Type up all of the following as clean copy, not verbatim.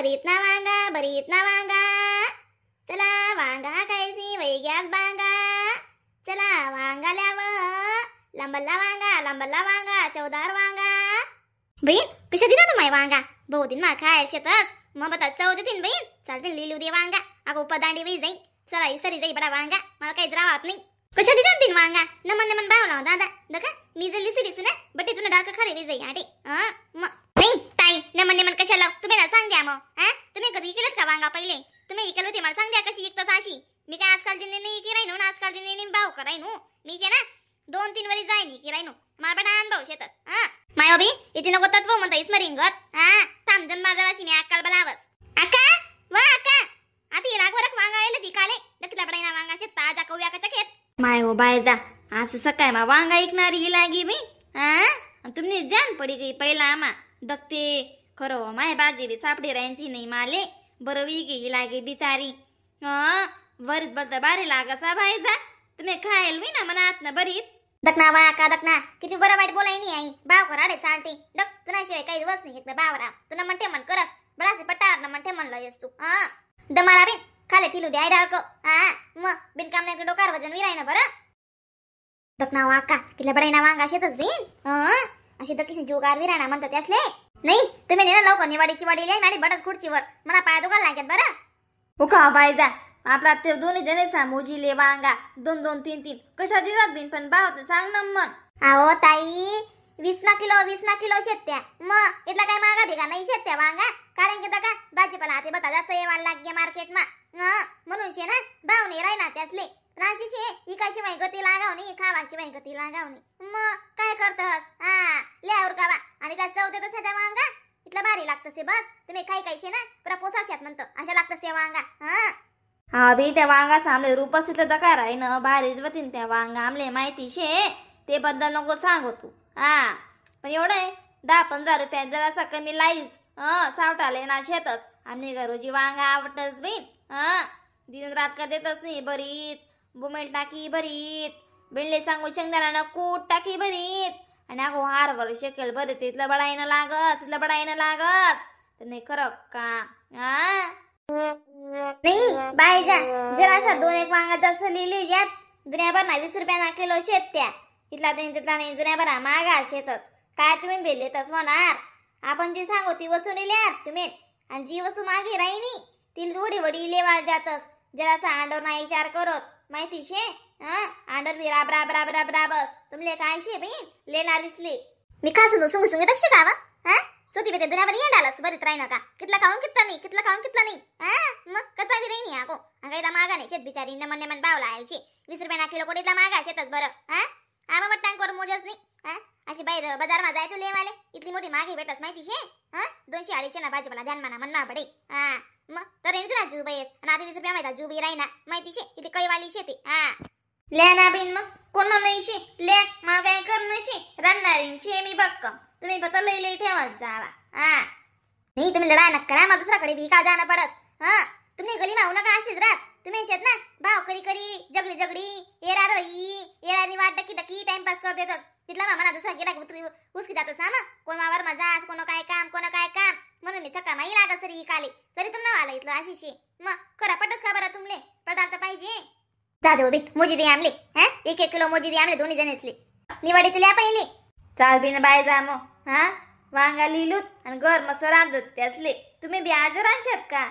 बरीत ना वांगा, बरीत ना वांगा, चला वांगा खायसी वैग्यास बांगा, चला वांगा ल्याव, लांबल्ला वांगा, लांबल्ला वांगा, चवदार वांगा. बहीण कशा दिला तुम्ही वांगा? बहु दिन मा खाय शेतस मग बता चव देतीन बहीण. चाल बिन लिहिली दे वांगा, अगो पदांडी वही जाईन, चला इसरी जाई बडा वांगा, मला काही राहत नाही. कशा दिला तीन वांगा? नमन नमन भाव लाव दादा, दका मी जर लिसी दिसू ना बटे तुला डाक खाली वी जाई आडे. नाही ताई नमन नमन कशा लाव तुम्ही ना सांग द्या मग. हा तुम्ही कधी केलं का वांगा पहिले? तुम्ही इकल होते मला सांग द्या कशी इकतस अशी. मी काय आजकाल दिन नाही की राहिनो ना, आजकाल दिन नाही भाव करायनो मी जे ना 2-3 वरी जाईन की राहिनो, मला बडा अनुभव शेतस. हा माय अभि इथे नको तटवो म्हणता इसमरिंगत. हा थांब जन मार जराशी मी अक्काल बलावस. अक्का वा अक्का आता रागवरक वांगा येईल ती काले दखला पडायना वांगा शेत ताजा कव्या कचा खेत. My हो बाय जा आज सकाळ मा वांगा ऐकणारी लागी मी. हा तुम्ही जान पडी गई पहिला आमा दखते खरं हो my बाजी बी सापडी राहायची नाही माले बरं we गई लागे बिचारी. हा वरीत बलता बारी लागसा बाय जा तुम्ही खायला we ना मनात ना बरीत. दखना वा का दखना किती बरं वाईट बोलाय नाही आई भाव कराडे चालते दख तुला शिवाय काही दिवस नाही घेतलं भावराव तुला म्हणते मन करस बडासे पटावर ना म्हणते म्हणलं येस तू. हा दमारा बिन खाले ठिलू द्याय डाक. हा मग बिनकाम नाही डोकार वजन विराय ना बरं. दखना वाका तिला बडाई ना वांगा शेतच बिन. अशी दकीसी जुगार विरायना म्हणतात त्यासले. नाही तुम्ही नाही ना लवकर निवाडीची वाडी लिहाय माडी बडाच खुर्चीवर मला पाय दुखायला लागत बरं. हो का बाय जा आपला ते दोन्ही जण मोजीले वांगा 2-2 3-3 कशा दिलात बिन पण भाव तर सांग ना मन. अहो ताई 20 ना किलो 20 ना किलो शेत्या मग इथला काय मागा बिगा नाही शेत्या वांगा, कारण की का भाजीपाला हाती बघा जास्त येवायला लागले मार्केट मा म्हणून शे ना भाव नाही राहिना त्यासले. राशी शे इका शिवाय गती लागाव नाही खावा शिवाय गती लागाव नाही मग काय करतस. हा ल्यावर कावा आणि काय चव देत त्या वांगा इथला भारी लागतसे बस तुम्ही काही काही शे ना पुरा पोसाशात म्हणतो अशा लागतसे वांगा. हा हा बी त्या वांगा आमले रूपच इथलं दकार आहे ना भारीच वतीन त्या वांगा आमले माहिती शे ते बद्दल नको सांगू तू. हा पण एवढं आहे 10-15 रुपयात जरासा कमी लाईस. हा सावटाले ना शेतच आमने घरोजी वांगा आवडतच बहीण. हा दिन रात का देतच नाही बरीत बुमेल टाकी भरीत बिनले सांगू शेंगदाणा कूट टाकी भरीत आणि अगो हारवर शेकेल बरे तिथलं बडायनं लागस तिथलं बडायनं लागस तर नाही खरं का. हा नाही बाय जा जरासा 2-1 वांगा जास्त लिहिली यात जुन्या ना 20 रुपया ना किलो शेत त्या इथला नाही तिथला नाही जुन्या भरा मागा शेतच काय तुम्ही बेले तस होणार. आपण जी सांगू ती वस्तू नेल्यात तुम्ही आणि जी वस्तू मागे राहिनी ती थोडी वडी लेवा जातस जरासा आंडोर नाही विचार करत माहिती शे. हा आंडोर बी राब राब राब राब राबस तुमले काय शे बहीण लेणार दिसली मी खासू सुंग सुंग दक्ष खावा. हा सोती बेते दुनियाभर येडालस बरीत राही नका कितला खाऊन कितला नाही कितला खाऊन कितला नाही. हा मग कसा बी राही आगो अंगाईला मागा नाही शेत बिचारी नमन नमन भावला आयशी 20 रुपया ना किलो कोडीतला मागा शेतच बरं. हा आबा वट्टांकर मोजच नाही. हा अशी बाहेर बाजार मा जायचो लेवाले इतली मोठी मागे भेटस माहिती शे. हा 200-250 ना भाजीपाला ध्यान माना म्हणना पडे. हा मग तर तुला जू बाई आणि आता 20 रुपया माहिती जू बी राही ना माहिती शे इथे कैवाली शेती. हा ल्या ना बिन मग कोण नाही शे ल्या मला काय करणं शे राहणारी शे मी बक्कम तुम्ही फक्त लई लई ठेवत जावा. हा नाही तुम्ही लढाय नका करा मग दुसराकडे बी का जाणं पडत. हा तुम्ही गली मावू नका अशीच राहत तुम्ही शेत ना भाव करी करी जगडी जगडी एरा रई एरानी वाट डकी डकी टाइमपास कर देतस तिथला मामा दुसरा गेला उतरी उसकी जातस. हा मग कोण वावर मजास कोण काय काम कोण काय काम म्हणून मी सकाळ माई लागत सरी इकाले तरी तुम्हाला आला इथलं अशी मग खरा पटस का बरं तुमले पटाल तर पाहिजे. दादो बी मोजी दे आमले. हा 1-1 किलो मोजी दे आमले दोन्ही जण निवाडी तुला पहिले चाल बिन बाय जा मग. हा वांगा लिहिलूत आणि घर मस्त रांधत त्यासले तुम्ही बी आज रांधशात का?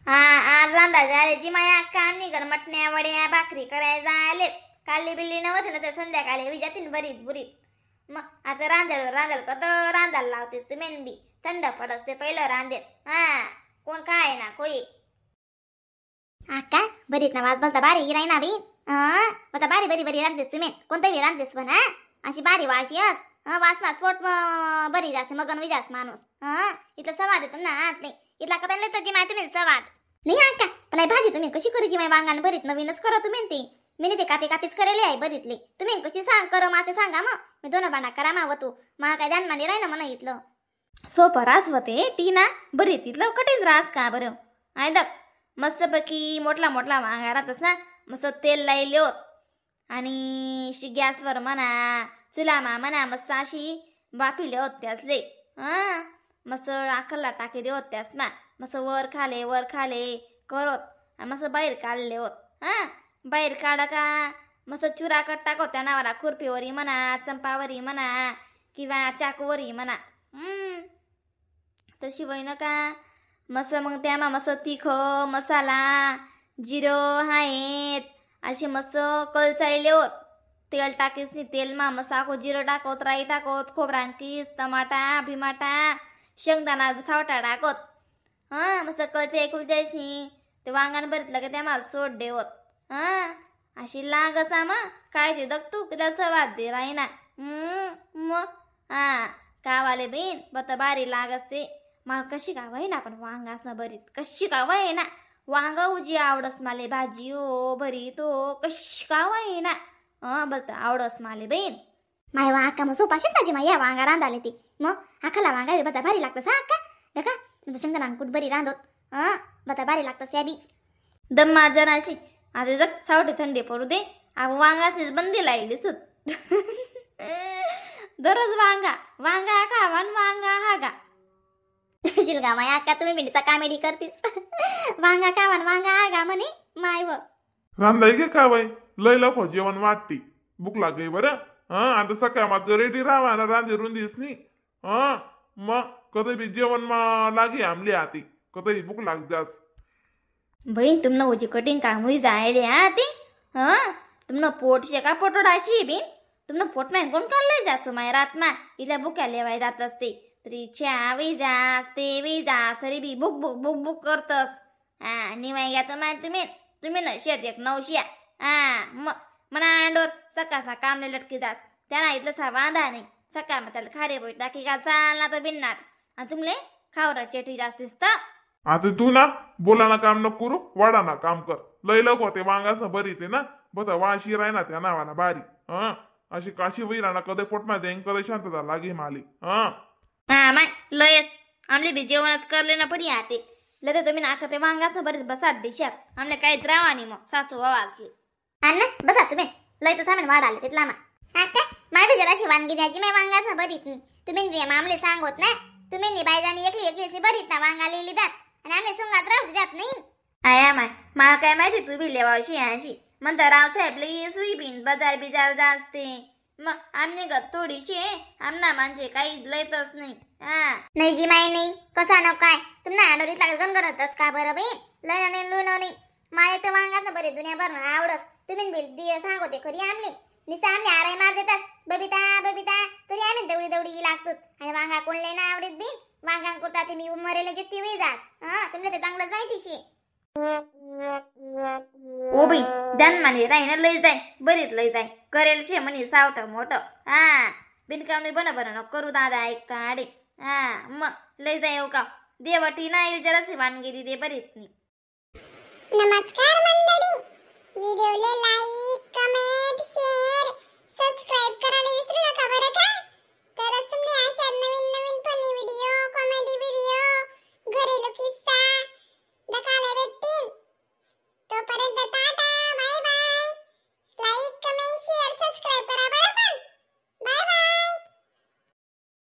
हा आज रांधा झाले जी माया काम नाही कर मटण्या वड्या भाकरी करायला आले काली बिल्ली नव्हते ना तर संध्याकाळी विजातीन बरीत बुरीत मग आता रांधाल रांधाल कत रांधायला लावतेस तुम्ही बी थंड पडस ते पहिलं रांधेत. हा कोण काय ना कोई आका बरीत ना वाज बसता बारी राही ना बी. आता बारी बरी बरी रांधतेस तुम्ही कोणताही रांधतेस पण. हा अशी बारी वाशी अस वास वास पोट बरी जास मगन विजास माणूस. हा इथलं सवाद येतो ना हात नाही इथला कथा नाही जी माहिती तुम्ही सवाद नाही आका. पण भाजी तुम्ही कशी करूची माय वांगान भरीत नवीनच करा तुम्ही ती मी ते कापी कापीच करेली आहे बरीतली तुम्ही कशी सांग करो माते सांगा मग मी दोन भांडा करा माव तू मला काय ध्यान मानी राही ना म्हणा इथलं सोपं रास होते ती ना बरी तिथलं कठीण रास का बरं I दक मस्तपैकी मोठला मोठला वांगा राहतस ना मस्त तेल लायले होत आणि गॅसवर म्हणा चुला मा म्हणा मस्त अशी वाफिले होत त्यासले. हा मस्त आखरला टाकी देवत त्यास मा मस्त वर खाले वर खाले करत आणि मस्त बाहेर काढले होत. हा बाहेर काढ का मस्त चुरा कट टाकत त्या नावाला खुरपीवरी म्हणा चंपावरी म्हणा किंवा चाकूवरी म्हणा. तशी वय न का मस्त मग त्यामा मस्त तिख मसाला जिरं आहेत असे मस्त कलचायले होत. तेल टाकीस नी तेलमा मस्त आखो जिरं टाकत राई टाकत खोबरांकीस टमाटा भिमाटा शेंगदाणा सावटा टाकत. हां मस्त कलचाई कुलचायशी ते वांगान भरीतलं का त्यामा सोड देवत. हां अशी लागसा मग काय ते दग तू तिला सवाद दे राहीना. मग हा कावाले बीन बत भारी लागसे मला कशी का ना पण वांगास भरीत कशी का ना वांग उजी आवडस माले भाजी हो भरीत हो कशी का ना बत आवडस माले बहीण. माय वा अक्का मग सोपा शेत माय या वांगा रांधाले ती मग आखाला वांगा बता भारी लागतस हा अक्का दका म्हणजे शेंगदाणा कुठ बरी रांधत बता भारी लागतस या बी दम्मा जराशी आता जग सावटी थंडी पडू दे आप वांगाचीच बंदी लागली सुत. दररोज वांगा वांगा खावा न वांगा हागा. शिलगा माय अक्का तुम्ही मिंडीचा कॉमेडी करतीस. वांगा खावा न वांगा हागा म्हणे माय व रांधाई गे का बाई लय लवकर जेवण वाटती भूक लागली बरं. हा आता सकाळ मात्र रेडी राहा ना रांधे रुंदीस नी. हा मग कधी बी जेवण मा लागे आमली आती कधी भूक लाग जास. बहीण तुमनं उजी कठीण काम होई जायले हा ती. हा तुमनं पोट शे का पोटोडाशी बीन तुमनं पोट नाही कोण काढलंय जासो माय रातमा इला बुक्या लेवाय जात असते तरी छ्या वी जास ते we जास तरी बी book book book book करतस. हा निवाय घ्या तर माय तुम्ही तुम्ही न शेत एक नवशिया. हा मग म्हणा अंडोर सकाळ सकाळ कामले लटकी जास त्यांना इथलं सा बांधा नाही सकाळ मग त्याला खारे बोट टाकी का चालला तर बिन्नाट आणि तुमले खावरा चेटी जास्त दिसतं. आता तू ना बोला ना काम नको करू वाडा ना काम कर लय लवकर ते वांगास बरी ते ना बता वाशी राही ना त्या नावाला बारी. हा अशी काशी वही राहणार कधी पोटमा देईन कधी शांतता लागे माली. हा हा माय लयच आमले बी जेवणच करले ना पडी आते लय तुम्ही नाका ते वांगाचं बरेच बसात दिशात आमले काहीच राहा नाही मग सासू वाजली. अण्णा बसा तुम्ही लय तर सामान वाढ आले तिथला मा अक्का माय बी जराशी वांगी द्यायची माय वांगास बरीत नी तुम्ही बी मामले सांगत ना तुम्ही नी बायजानी एकली एकली बरीत ना वांगा लिहिली जात आणि आमले सुंगात राहू जात नाही. आया माय मला काय माहिती तू बी लेवावशी अशी म्हणता रावसाहेब लई सुई बिन बाजार बिजार जास्ते मग आमने गत थोडीशी आमना म्हणजे काही लयतच नाही. हा नाही जी माय नाही कसा न काय तुम्हाला आडोरीत लागत गणगणतच का बरं बाई लय नाही लुण नाही माय तर वांगाचं बरे दुनियाभर आवडत तुम्ही बिल दि सांगते खरी आमले निसा आमले आराय मार देतात बबिता बबिता तरी आम्ही दौडी दौडी लागतो आणि वांगा कोणले ना आवडत बिन वांगा कुर्ता ते मी मरेले जित्ती होई जात. हा तुमले तर चांगलंच माहिती शे. ओ बाई ध्यान माने राही ना लय जाय बरीच लय जाय करेल शे म्हणे सावट मोठं. हा बिनकामने बन बन नको करू दादा ऐकता आडे. हा मग लय जाय हो का देवाटी नाही जराशी वानगिरी दे बरीच नाही. नमस्कार मंडळी, व्हिडिओला लाईक